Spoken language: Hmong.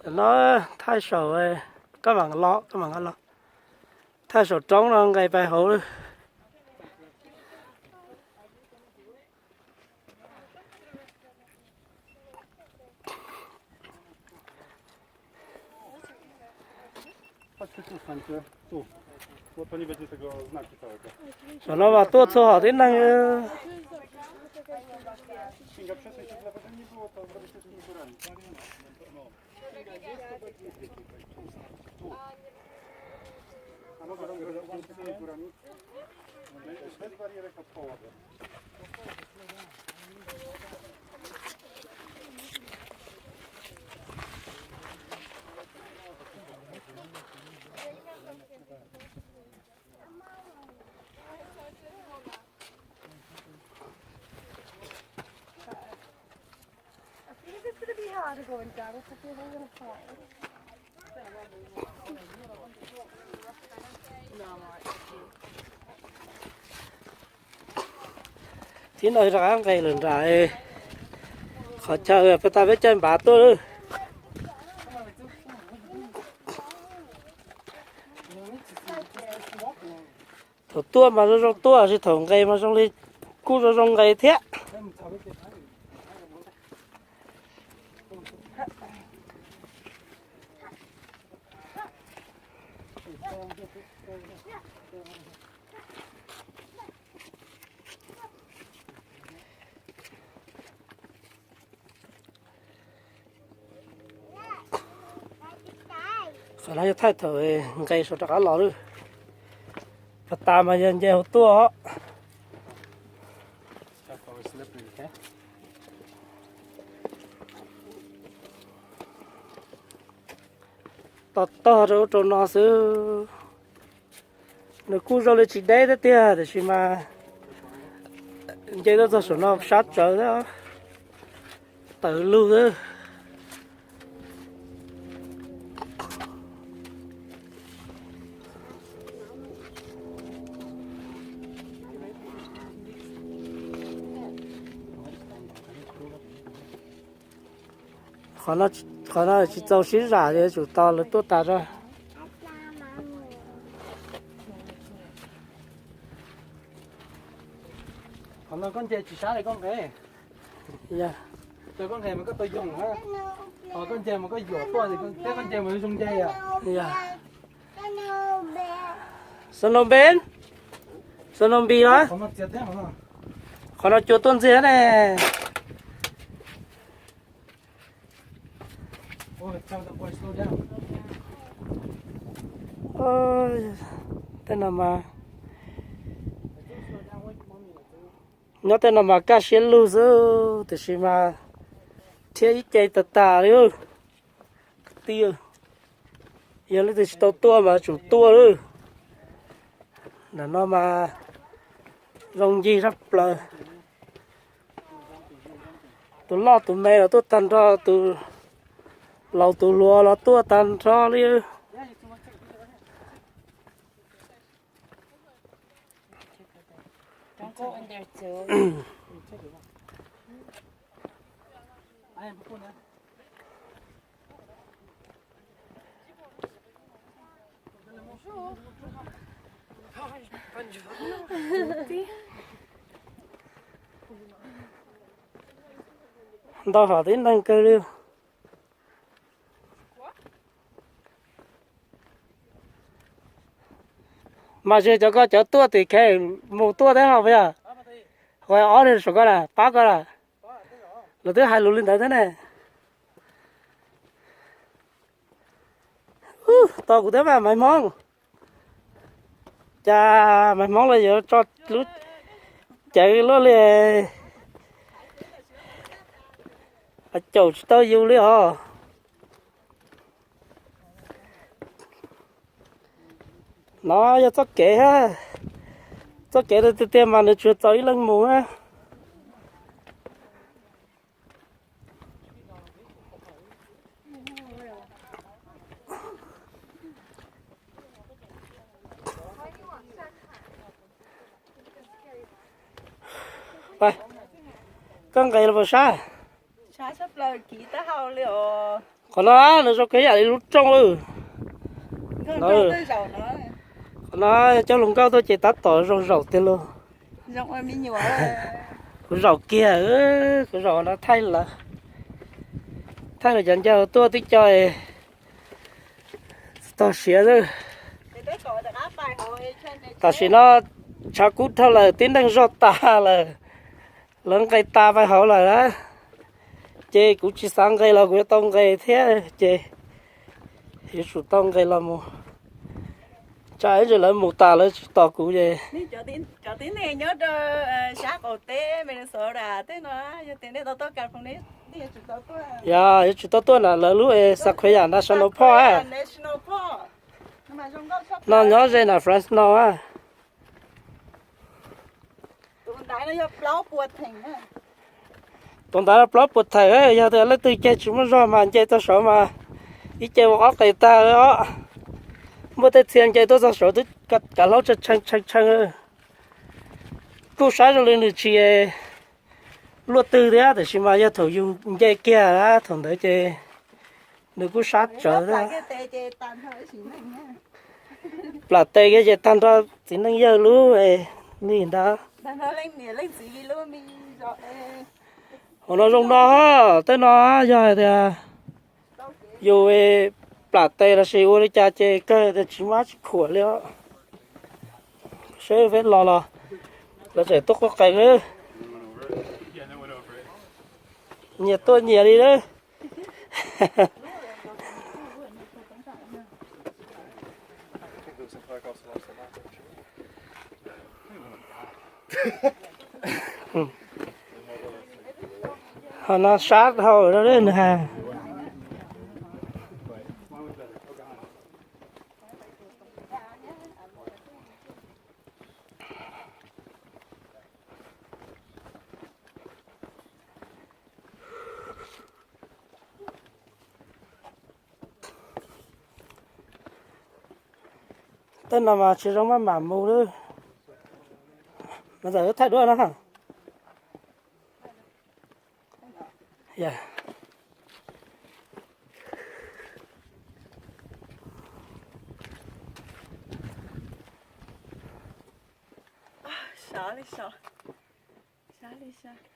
No thaij saum, koj mam los, koj mam los. Thaij saum roob no nqes pais hauv lawm. Saum no mas tuaj txhua hom tib neeg. Tib no rov qab nqes lawm nram qhov chaw peb tas peb caij npav tuaj. Thaum tuaj mas zoo zoo tuaj, tsis thaum nqes mas zoo li kuj zoo zoo nqes thiab. Qhov no yog thaij thaum nqes saum rov qab los lawm. Pas tas mas yog nce hauv tuaj os. Tos tog rau ub rau no xwb. Nws kuj zoo li tsis deb thiab tiag, tiam sis mas nce tuaj txog saum no sab tsawv thiab, tawv lug xwb. Qhov no tsis txaus sib zam li, tsum tos lawv tuaj tas tso. Qhov no koj nce tsis sab li koj nqes. Yog koj nqes mas koj tau yoog, ho koj nce mas koj yuam tuaj, thiab koj nce mas zoo nce. Xo no npe, xo no npi los? Qhov no cua tuaj ntxiag ne. Tej no mas, nyob tej no mas kaj siab lug xwb, tiam sis mas thiab ib ce tag tas li. Kwv tij, yog leej twg tsis tau tuaj mas tsum tuaj lawm. Ntawm no mas zoo ncig sab plaws. Tus loj tus me los tuaj tag nrho, tus laus tus hluas los tuaj tag nrho li. Ntau hom tib neeg kawg li. Mas ze cov koj cov tuaj tim khe mus tuaj thiab ho puas yog? Ob niag saum koj na, pab koj na. Lawv twb hais lus li ntawd thiab ne. Tos kuv thiab mas Maiv Hmoob. Cas Maiv Hmoob los yuav tso lub cawv luaj li, caum tsis tau yus li os. No yog txoj kev, txoj kev tiag tiag mas nws tsuas txaus ib leeg mus. Koj nqes los puas sab? Sab tshaj plaws, kiv taub hau li os. Qhov no nws zoo kawg yam li lub rooj. Qhov no coj hluas nkauj tuaj ces tab tom zoo zaum tiag lauj. Kuv zaum kiag, kuv zaum no thaij lawv, thaij lawv cov ncauj tuaj twb co tog siav. Tam sim no tshav kub dhau lawm, tib neeg zog tas lawm, lawv nqes tas pais hauv lawm na. Ces kuv tsis xav nqes los kuv yuav tau nqes thiab ces yuav tsum tau nqes los mus. Tsam ib ntsis lawv mus tas lawv tsis tos kuv ces. Yog yuav tsum tau tuaj na, lawv lub Sequoia National Park no nyob ze na Fresno. Tus ntawd plaub puas theem, yog tias leej twg ceg tsis muaj zog mas nce txog saud mas ib ce ua ob qes tag os. Muaj tej txhia nce tuaj txog saud twb kav hlaub tshee tshee tshee. Kuj saib zoo li nws tsis luaj twg thiab, tiam sis mas yog thaum yus nce kiag na thaum ntawd ces nws kuj sab tsawv thiab. Plam tes kiag ces tag nrho txiv neej yawg lub li ntawd. Hauv no zoo no, tej no yog hais tias yus plam tes lossis ua li cas ces kawg tias tsis muaj dab tsi khuam li os. Seb peb los los lawv tseem tuaj quaj qees na. Nyias tuaj nyias li na. Ho no sab dhau nws hais. Tej no mas tsis zoo maj mam mus lawm. Mas txawm thaij duab no. Sab li sab, sab li sab.